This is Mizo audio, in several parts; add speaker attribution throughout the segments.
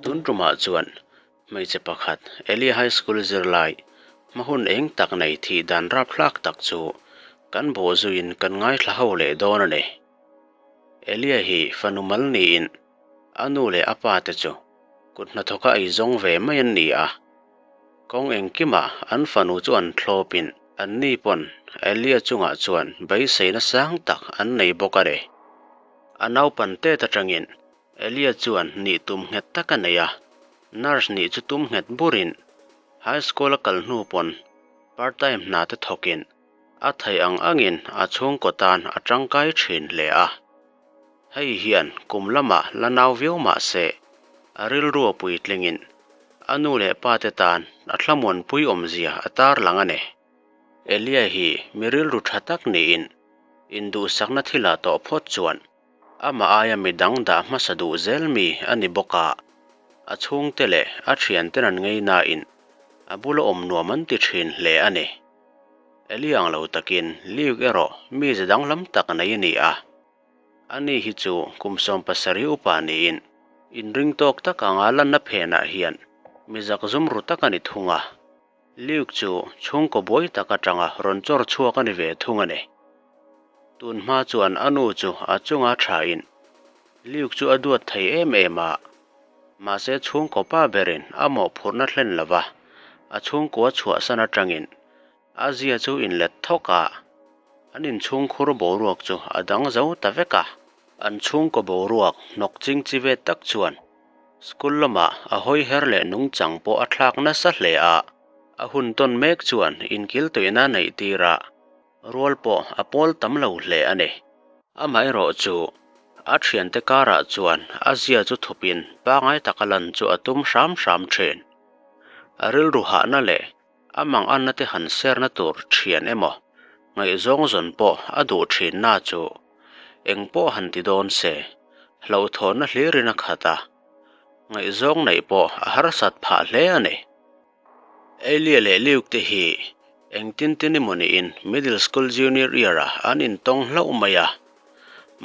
Speaker 1: Tun tumah chuan hmeichhe pakhat Elia High School zirlai hma hun eng tak nei thih dan rapthlak tak chu kan bawhzuiin kan ngaithla ho leh dawn a ni. Elia hi fanu mal niin a nu leh a pa te chu kut hnathawka ei zawng ve mai an ni a. Kawng engkimah an fanu chu an thlawpin anni pawn Elia chungah chuan beiseina sang tak an nei bawk a ni. A naupan tet atangin Elia chuan nih tum nghet tak a nei a, nurse nih chu tum nghet burin high school a kal hnu pawn part time hna te thawkin a theih ang angin a chhungkaw tan a tangkai thin hle a. Hei hian kum lamah la nau viau mah se a rilru a puitlingin a nu leh pa te tan a thlamuanpui awmzia a tarlang a ni. Elia hi mi rilru tha tak niin induhsakna thilah tawh phawt chuan Amah aia midang dah hmasa duh zel mi a ni bawk a, a chhungte leh a thianten an ngei nain a bula awm nuam an ti thin hle a ni. Eliang lo takin Luke erawh mi ze danglam tak nei a ni a, ani hi chu kum 17 upa niin inring tawk tak anga lanna phenah hian mi zakzum ru tak a ni thung a. Luke chu chhungkaw buai tak atanga rawn chawr chhuak a ni ve thung a ni. Tun hma chuan a nu chu a chunga thain Luke chu a duat thei em em a, mahse chhungkaw pa berin a mawhphurhna thlen lova a chhungkua chhuahsan atangin a zia chu inlet thawk a, an inchhungkhur boruak chu a dang zo ta vek a. An chhungkaw boruak hnawk ching chi ve tak chuan school lamah a hawi her leh nungchang pawh a thlak nasa hle a, a hun tawn mek chuan inkil tuihna neih tirah rual pawh a pawl tam lo hle a ni. Amaherawh chu a thiante karah chuan a zia chu thupin pangai taka lan chu a tum hram hram thin. A rilru hahna leh A mang anna te han serna tur thian emaw ngaihzawng zawn pawh a duh thin na chu eng pawh han ti dawn se hlauhthawnna hlirin a khat a, ngaihzawng neih pawh a harsat phah hle a ni. Elia leh Luke te hi engtin tin emaw niin middle school junior year ah an intawng hlauh mai a,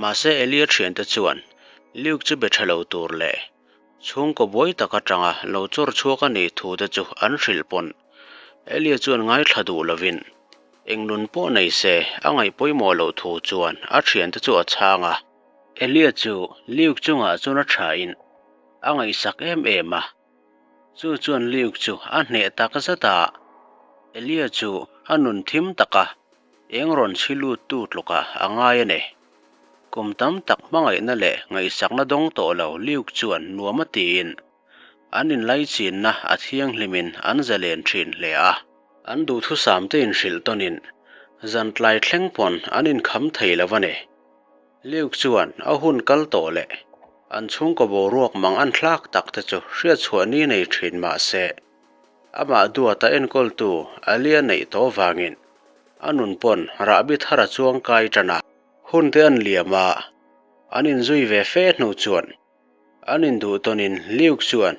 Speaker 1: mahse Elia thiante chuan Luke chu be tha lo tur leh Chhungkaw buai tak atanga lo chawr chhuak a nih thu te chu an hrilh pawn. Elia chuan ngaithla duh lovin eng nun pawh nei se a ngaih pawimawh loh thu chuan a thiante chu a chhang a. Elia chu Luke chungah chuan a thain a ngaihsak em em a, chu chuan Luke chu a hneh tak zat a. Elia chu a nun thim taka eng rawn chhi lut tu tlukah a ngai a ni. Kum tam tak hmangaihna leh ngaihsakna dawng tawh lo Luke chuan nuam a tiin an inlaichinna a thianghlimin an zalen thin hle a. An duhthusam te inhrilh tawnin zan tlai thleng pawn an inkham thei lo a ni. Luke chuan a hun kal tawh leh an chhungkaw boruak mang an thlak tak te chu hriatchhuah ni nei thin mah se, amah duata enkawltu Alia neih tawh vangin A nun pawn rahbi thar a chuang kai tan a. Hun te an liam a, an inzui ve fe hnu chuan an induh tawnin Luke chuan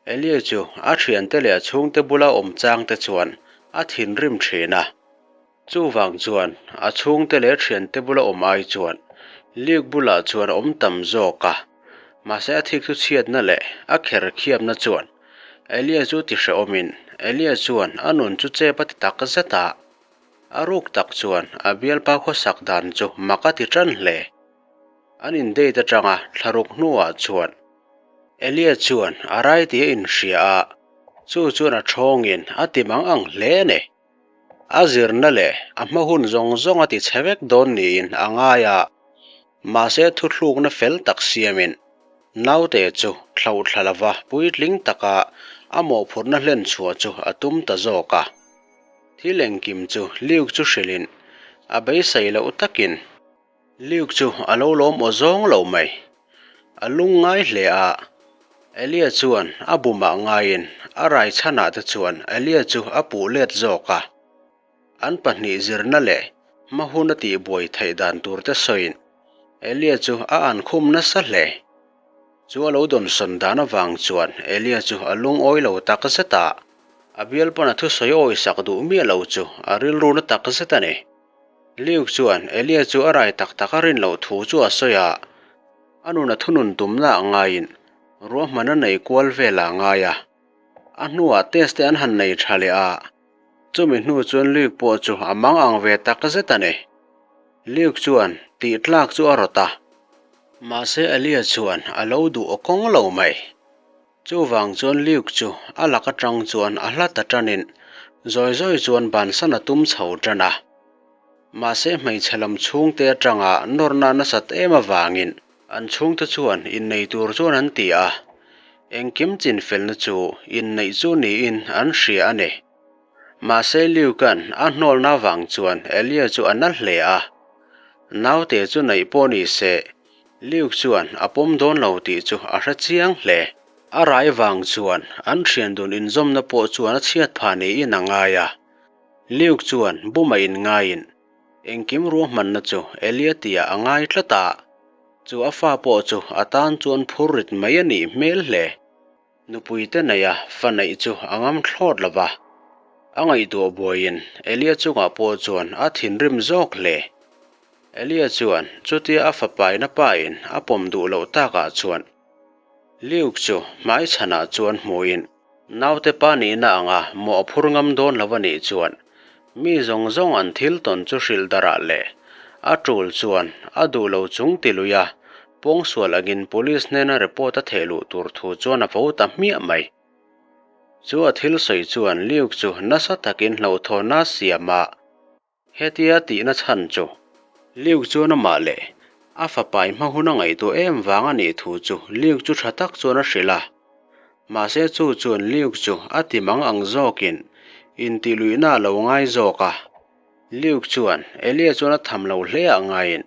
Speaker 1: Elie chu a thiante leh a chhungte bula awm chang te chuan a thinrim thin a. Chuvang chuan a chhungte leh thiante bula awm ai chuan Luke bulah chuan a awm tam zawk a, mahse a thik chu chhiatna leh a kher khiapna chuan Elia chu ti hrehawmin Elia chuan a nun chu chep a ti tak zet a, a ruk tak chuan a bialpa khawsak dan chu mak a ti tan hle. An in date atanga thlaruk hnuah chuan Elia chuan a rai tih a inhria a, chu chuan a thawngin a ti mang ang hle a ni. A zirna leh a hma hun zawng zawng a ti chhe vek dawn niin a ngai a, mahse thuthlukna fel tak siamin naute chu thlauhthla lova puitling taka a mawhphurhna hlen chhuah chu a tum ta zawk a. Thil engkim chu Luke chu hrilhin a beisei loh takin Luke chu a lo lawm aw zawng lo mai. A lung ngai hle a, Elia chuan a bumah ngaiin a rai chhanah te chuan Elia chu a puh let zawk a. An pahnih zirna leh hma hun a tihbuai theih dan tur te sawiin Elia chu a ankhum nasa hle. Chu a lo dawnsawn dan avang chuan Elia chu a lungawi lo tak zet a, a bialpawn a thusawi awisak duh miah lo chu a rilru na tak zet a ni. Luke chuan Elia chu a rai tak tak a rin loh thu chu a sawi a, a nun a thunun tumna a ngaiin Ruahman a nei kual vel ah ngai a. A hnuah test te an han nei tha leh a, chumi hnu chuan Luke pawh chu a mang ang ve tak zet a ni. Luke chuan tih tlak chu a rawt a, mahse Elia chuan a lo duh aw kawng lo mai. Chuvang chuan Luke chu a lak atang chuan a hla ta tanin zawi zawi chuan bansan a tum chho tan a. Mahse hmeichhe lam chhungte atanga nawrna nasat em avangin An chhungte chuan innei tur chuan an ti a, engkim chinfelna chu inneih chu niin an hria a ni. Mahse Luke-a'n a hnawlna avang chuan Elia chu a na hle a. Naute chu neih pawh ni se, Luke chuan a pawm dawn lo tih chu a hre chiang hle. A rai vang chuan an thian dun inzawmna pawh chuan a chhiat phah niin a ngai a. Luke chuan buma inngaiin Engkim ruahmanna chu Elia tia a ngai tlat a, chu a fa pawh chu a tan chuan phur rit mai a nih hmel hle. Nupuite neia fa neih chu a ngam thlawt lo va, a ngaihtuah buaiin Elia chungah pawh chuan a thinrim zawk hle. Elia chuan chutia a fapaina pain a pawm duh loh takah chuan Luke chu hmaichhanah chuan hmuin, Naute pa nihna anga mawh a phur ngam dawn lo a nih chuan mi zawng zawng an thil tawn chu hrilh darh ah leh a tul chuan a duh lo chung ti lui a, pawngsual angin police hnena report a theh luh tur thu chuan a vo ta hmiah mai. Chu a thil sawi chuan Luke chu nasa takin hlauhthawn a siam a. Hetia tihna chhan chu Luke chuan amah leh a fapai hma hun a ngaihtuah em vang a nih thu chu Luke chu tha tak chuan a hrilh a. Mahse chu chuan Luke chu a ti mang ang zawkin intihluihna a lo ngai zawk a. Luke chuan Elia chuan a tham lo hle ah ngaiin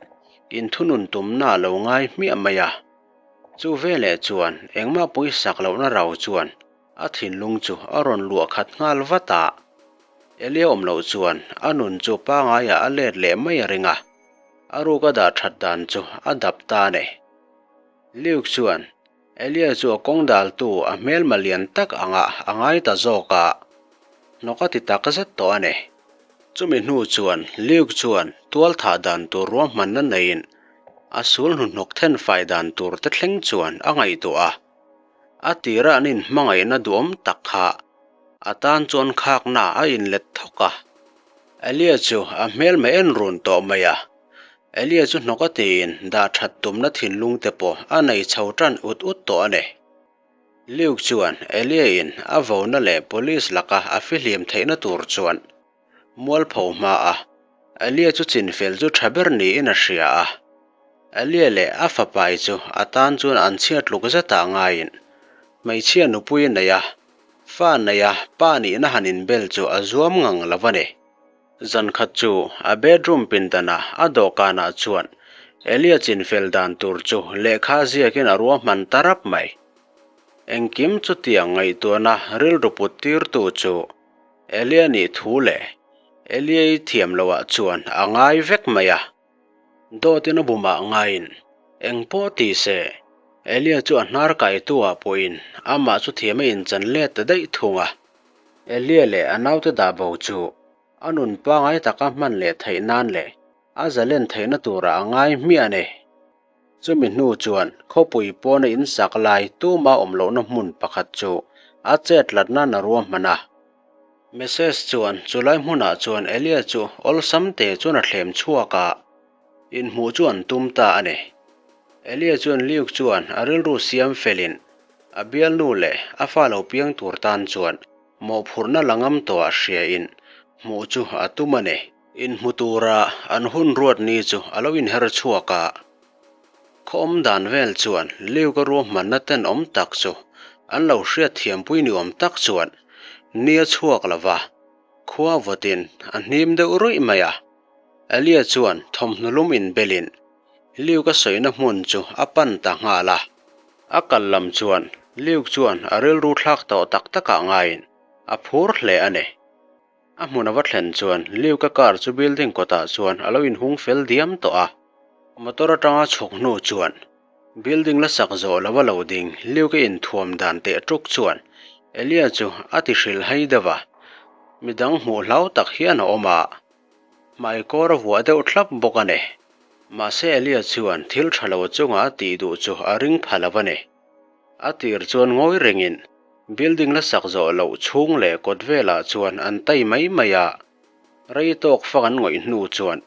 Speaker 1: inthunun tumna a lo ngai hmiah mai a. Chu veleh chuan engmah pawisak lohna rau chuan A thinlung chu a rawn luah khat nghal vat a, Elia awm loh chuan a nun chu pangaiah a let leh mai a ring a, a ruk a dah that dan chu a dap ta a ni. Luke chuan Elia chu a kawng daltu a hmelma lian tak angah a ngai ta zawk a, hnawk a ti tak zet tawh a ni. Chumi hnu chuan Luke chuan tual thah dan tur ruahmanna neiin a sul hnuhnawk thenfai dan tur te thleng chuan a ngaihtuah a. A tira an inhmangaihna duhawm tak kha a tan chuan khakna a inlet thawk a. Elia chu a hmelma en run tawh mai a. Elia chu hnawk a tiin dah that tumna thinlung te pawh a nei chho tan ut ut tawh a ni. Luke chuan Elia in a vona leh police laka a fihlim theihna tur chuan Mualpho hma a, Elia chu chinfel chu tha ber niin a hria a. Elia leh a fapai chu a tan chuan an chhiat tluk zetah ngaiin hmeichhia nupui a nei a, fa nei a pa nihna han inbel chu a zuam ngang lo a ni. Zan khat chu a bedroom pindanah a dawhkanah chuan Elia chinfel dan tur chu lehkha ziakin a ruahman ta rap mai. Engkim chutiang ngaihtuahna rilru put tirtu chu Elia nih thu leh Eliai thiam loh ah chuan a ngai vek mai a. Dawtin a bumah ngaiin eng pawh ti se, Elia chu a hnar kaitu ah pawhin amah chu thiam a inchan let ta daih thung a. Elia leh a naute dah bo chu a nun pangai taka hman leh theih nan leh a zalen theihna turah a ngai hmiah a ni. Chumi hnu chuan khawpui pawna in sak lai tuma awm lohna hmun pakhat chu a chet latna na ruahman a. Moses chuan chulai hmunah chuan Elia chu awlsam te chuan a thlem chhuak a, inhmuh chu an tum ta a ni. Elia chuan Luke chuan a rilru siam felin a bialnu leh a fa lo piang tur tan chuan mawhphurhna la ngam tawhah hriain hmuh chu a tum a ni. Inhmu tura an hun ruat ni chu a lo inher chhuak a. Khaw awm dan vel chuan Luke-a ruahmanna tenawm tak chu an lo hriat thiampui ni awm tak chuan ni a chhuak lo va, khua vawtin a hnim deuh ruih mai a. Elia chuan thawmhnaw lum inbelin Luke-a sawina hmun chu a pan ta nghal a. A kal lam chuan Luke chuan a rilru thlak tawh tak takah ngaiin a phur hle a ni. A hmun a va thlen chuan Luke-a car chu building kawtah chuan a lo inhung fel diam tawh a. Motor atanga chhuk hnu chuan building la sak zawh lo a lo ding Luke-a inthuam dan teh tuk chuan Elia chu a ti hrilh hai deuh a, midang hmuh hlau tak hian a awm a, hmaikawr a vuah deuh thlap bawk a ni. Mahse Elia chuan thil tha lo chunga a tih duh chu a ring pha lo a ni. A tir chuan ngawi rengin building la sak zawh loh chhung leh kawt velah chuan an tai mai mai a. Rei tawk fak an ngawih hnu chuan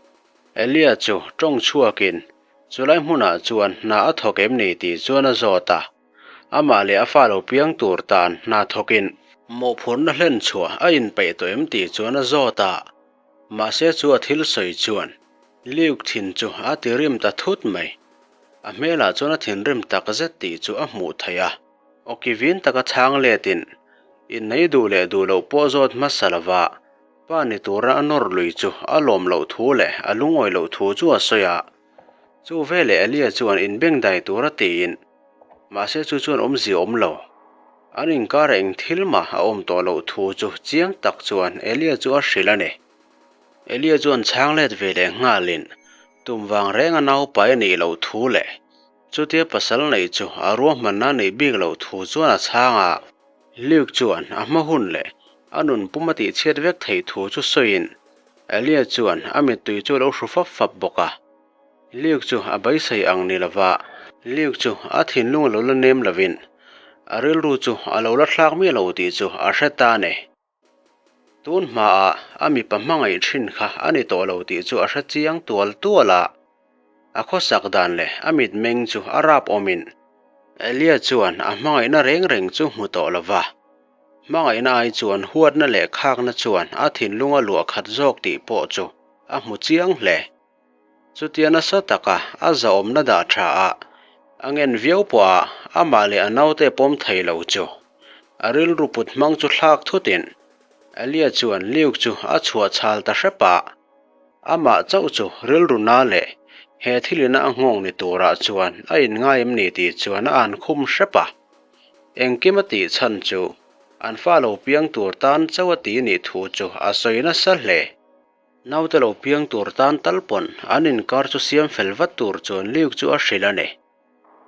Speaker 1: Elia chu tawng chhuakin chulai hmunah chuan hna a thawk em ni tih chuan a zawt a. Amah leh a fa lo piang tur tan hna thawkin mawhphurhna hlen chhuah a inpeih tawh em tih chuan a zawt a. Mahse chu a thil sawi chuan Luke thin chu a ti rim ta thut mai. A hmelah chuan a thinrim tak zet tih chu a hmuh theih a. Awki vin taka chhang letin innei duh leh duh loh pawh zawt hmasa lova pa ni tura a nawr lui chu a lawm loh thu leh a lungawi loh thu chu a sawi a. Chu veleh Elia chuan inbengdai tura tiin, mahse chu chuan awmzia awm lo. An inkar eng thil mah a awm tawh loh thu chu chiang tak chuan Elia chu a hrilh a ni. Elia chuan chhang let ve leh nghalin tum vang renga naupai a nih loh thu leh chutia pasal neih chu a ruahmanna a neih bik loh thu chuan a chhang a. Luke chuan a hma hun leh a nun pum a tihchhiat vek theih thu chu sawiin Elia chuan a mittui chu a lo hru fap fap bawk a. Luke chu a beisei ang ni lova, Luke chu a thinlung a lo la nem lovin a rilru chu a lo la thlak miah lo tih chu a hre ta a ni. Tun hmaah a mipa hmangaih thin kha a ni tawh lo tih chu a hre chiang tual tual a. A khawsak dan leh a mitmeng chu a rap awmin Elia chuan a hmangaihna reng reng chu hmu tawh lo va. Hmangaihna ai chuan huatna leh khakna chuan a thinlung a luah khat zawk tih pawh chu a hmu chiang hle. Chutia nasa taka a zahawmna dah tha a, a ngen viau pawha amah leh a naute pawm thei lo chu a rilru put hmang chu thlak thutin Elia chuan Luke chu a chhuah chhal ta hrep a. Amah chauh chu rilru na leh he thilina a nghawng ni turah chuan a inngai em ni tih chuan a an khum hrep a. Engkim a tih chhan chu an fa lo piang tur tan chauh a ti nih thu chu a sawi nasa hle. Naute lo piang tur tan tal pawn an inkar chu siam fel vat tur chuan Luke chu a hrilh a ni.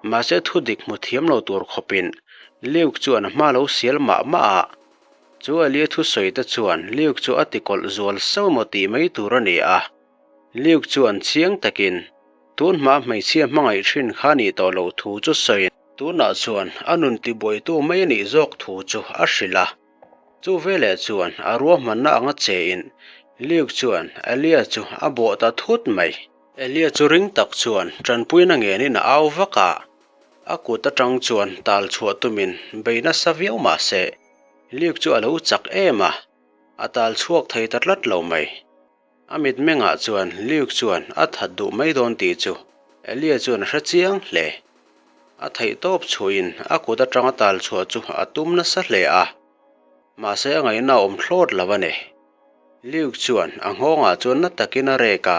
Speaker 1: Mahse thu dik hmu thiam lo tur khawpin Luke chuan a hma lo sial mah mah a. Chu Elia thusawi te chuan Luke chu a tikawlh zual sauh emaw tih mai tur a ni a. Luke chuan chiang takin tun hma hmeichhia hmangaih thin kha nih tawh loh thu chu sawiin tunah chuan a nun tibuaitu mai a nih zawk thu chu a hrilh a. Chu veleh chuan a ruahmanna anga chein Luke chuan Elia chu a bawh ta thut mai. Elia chu ring tak chuan tanpuina ngenin a au vak a, a kut atang chuan tal chhuah tumin bei nasa viau mah se Luke chu a lo chak em a, a tal chhuak thei ta tlat lo mai. A mitmengah chuan Luke chuan a that duh mai dawn tih chu Elia chuan a hre chiang hle. A theih tawp chhuahin a kut atanga tal chhuah chu a tum nasa hle a, mahse a ngaihna a awm thlawt lo a ni. Luke chuan a nghawngah chuan na takin a rek a,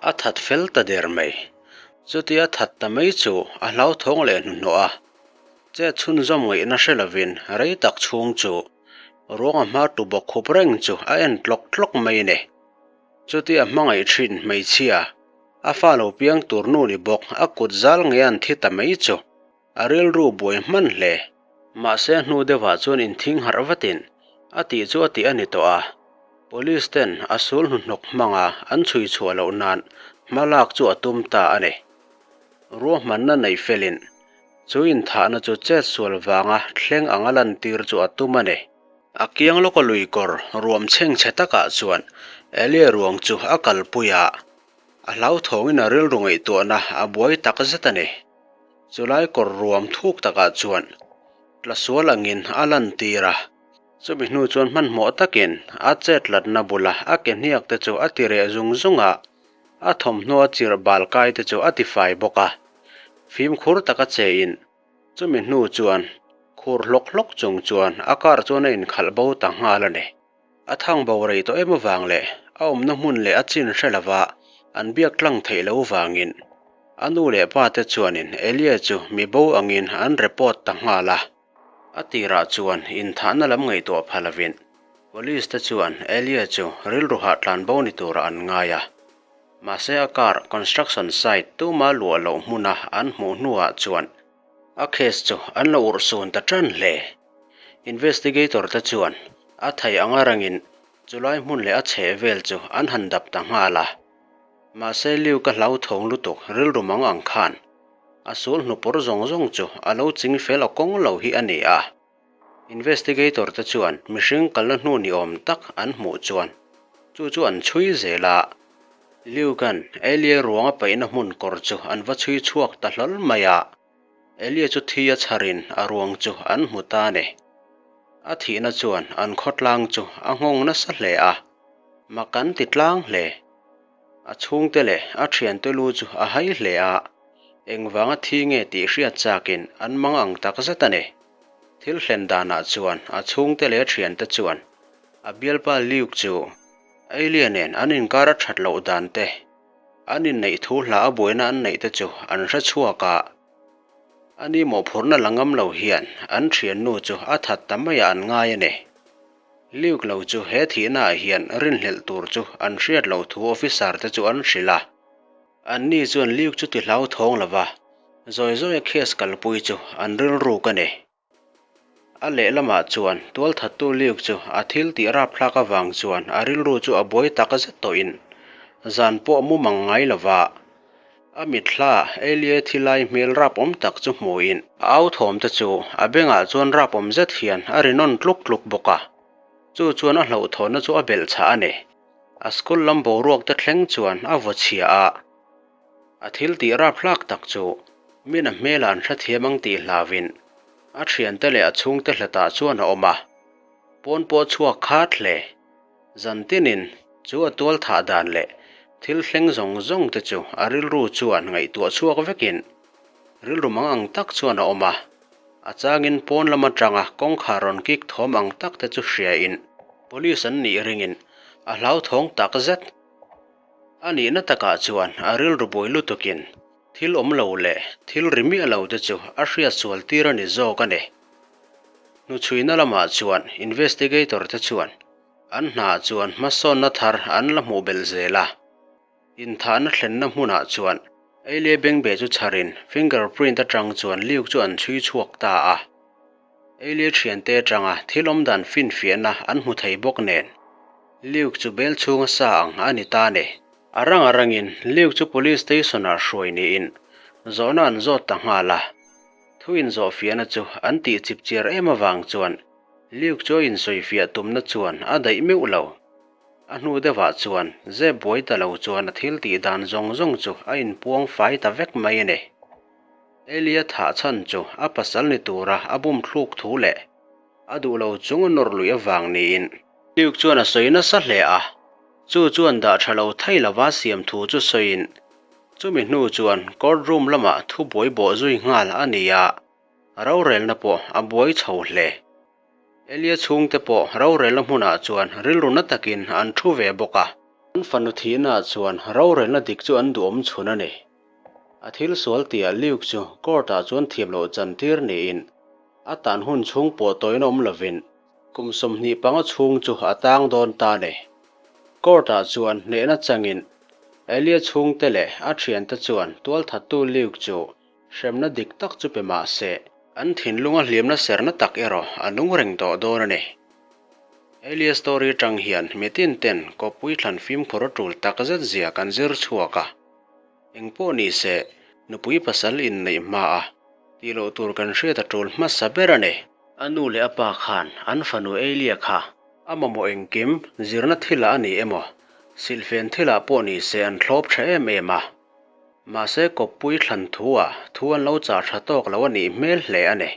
Speaker 1: a that fel ta der mai. Chutia a that ta mai chu a hlauthawng leh hnuhnawh a, chet chhunzawm ngaihna hre lovin rei tak chhung chu ruanga hma tu bawk khup reng chu a en tlawk tlawk mai a ni. Chutia hmangaih thin hmeichhia, a fa lo piang tur nu ni bawk a kut zal ngei an thi ta mai chu a rilru buai hman hle. Mahse hnu deuhah chuan inthing harh vatin a tih chu a tih a ni tawh a, Police ten a sul hnuhnawk hmanga an chhui chhuah loh nan hma lak chu a tum ta a ni. Ruahmanna neih felin chu inthahna chu chet sual vanga thleng anga lantir chu a tum a ni. A kiang lawka lui kawr ruam chheng chhe takah chuan Elia ruang chu a kalpui a, a hlauthawngin a rilru ngaihtuahna a buai tak zet a ni. Chulai kawr ruam thuk takah chuan tla sual angin a lantir a, chumi hnu chuan hmanhmawh takin a chet latna bula a ke hniak te chu a ti reh zung zung a, a thawmhnaw a chirh bal kai te chu a ti fai bawk a, fimkhur taka chein Chumi hnu chuan khur hlawk hlawk chung chuan a car chuan a inkhalh bo ta nghal a ni. A thang bo rei tawh em avang leh a awmna hmun leh a chin hre lova an biak tlang theih lo vangin a nu leh pa te chuanin Elia chu mi bo angin an report ta nghal a. A tirah chuan inthahna lam ngaihtuah pha lovin Police te chuan Elia chu rilru hah tlan bo ni turah an ngai a. Mahse a car construction site tuma luah loh hmuna an hmuh hnuah chuan a case chu an lo urh sun ta tan hle. Investigator te chuan a thei anga rangin chulai hmun leh a chheh vel chu an han dap ta nghal a. Mahse Luke a hlauthawng lutuk rilru mang ang khan. A sul hnupawr zawng zawng chu a lo ching fel awkawng lo hi a ni a. Investigator te chuan mihring kalna hnu ni awm tak an hmuh chuan chu chu an chhui zel a. Luke-a'n Elie ruang a paihna hmun kawr chu an va chhui chhuak ta hlawl mai a. Elie chu thi a chharin a ruang chu an hmu ta a ni. A thihna chuan an khawtlang chu a nghawng nasa hle a, mak an ti tlang hle. A chhungte leh a thiante lu chu a hai hle a, engvanga thi nge tih hriat chakin an mang ang tak zet a ni. Thil hlen danah chuan a chhungte leh a thiante chuan a bialpa Luke chu Eilia nen an inkar a that loh dan te, an inneih thu hla a buaina an neih te chu an hre chhuak a. Ani mawhphurhna la ngam lo hian an thiannu chu a that ta maiah an ngai a ni. Luke lo chu he thihnaah hian rinhlelh tur chu an hriat loh thu officer te chu an hrilh a. Anni chuan Luke chu ti hlauthawng lo va, zawi zawia case kalpui chu an rilruk a ni. A lehlamah chuan tualthattu Luke chu a thil tih rapthlak avang chuan a rilru chu a buai tak zet tawhin zan pawh mu mang ngai lo va. A mitthla Elie thi lai hmel rapawm tak chu hmuhin a au thawm te chu a bengah chuan rapawm zet hian a ri nawn tluk tluk bawk a. Chu chuan a hlauhthawnna chu a belh chhah a ni. A school lam boruak te thleng chuan a vaw chhia a. A thil tih rapthlak tak chu min a hmelah an hrethiam ang tih hlauhin a thiante leh a chhungte hlatah chuan a awm a. Pawn pawh chhuak khat hle. Zan tinin chu a tual thah dan leh thil thleng zawng zawng te chu a rilru chuan ngaihtuah chhuak vekin rilru mang ang tak chuan a awm a. A changin pawn lam atanga kawngkhar rawn kik thawm ang tak te chu hriain police an nih ringin a hlauthawng tak zet. A nihna takah chuan a rilru buai lutukin thil awm lo leh thil ri miah lo te chu a hriat sual tir a ni zawk a ni. Hnuchhuina lamah chuan investigator te chuan an hnaah chuan hmasawnna thar an la hmuh belh zel a. Inthahna thlenna hmunah chuan Eilie Bengbe chu chharin fingerprint atang chuan Luke chu an chhui chhuak ta a. Eilie thiante atanga thil awmdan finfiahna an hmu thei bawk nen Luke chu bel chhunga sa ang a ni ta ni. A rang a rangin Luke chu police station-ah hruai niin zawhna an zawt ta nghal a. Thu inzawhfiahna chu an tih chip chiar em avang chuan Luke chu a insawifiah tumna chuan a daih meuh lo. A hnu deuhah chuan zep buai ta lo chuan a thil tih dan zawng zawng chu a inpuang fai ta vek mai a ni. Elia thah chhan chu a pasal ni tura a bum thluk thu leh a duh lo chung a nawr luih avang niin Luke chuan a sawi nasa hle a, chu chuan dah tha lo thei lova siam thu chu sawiin chumi hnu chuan court room lamah thu buai bawh zui nghal a ni a, rorelna pawh a buai chho hle. Elia chhungte pawh rorelna hmunah chuan rilru na takin an thu ve bawk a. An fanu thihnaah chuan rorelna dik chu an duhawm chhun a ni. A thil sual tihah Luke chu court-ah chuan thiam loh chantir niin a tan hun chhung pawh tawina awm lovin kum 25 chhung chu a tang dawn ta a ni. Court-ah chuan hnehna changin Elia chhungte leh a thiante chuan tualthattu Luke chu hremna dik tak chu pe mah se, an thinlunga hliamna serna tak erawh a nung reng tawh dawn a ni. Elia story atang hian mitin ten kawppui thlan fimkhur a tul tak zet zia kan zir chhuak a. Engpawh ni se, nupui pasal inneih hma a, tih loh tur kan hriat a tul hmasa ber a ni. A nu leh a pa khan an fanu Eilia kha a mamawh engkim zirna thilah a ni emaw, silhfen thilah pawh ni se an thlawp tha em em a. Mahse kawppui thlan thu ah thu an lo chah tha tawk lo a nih hmel hle a ni.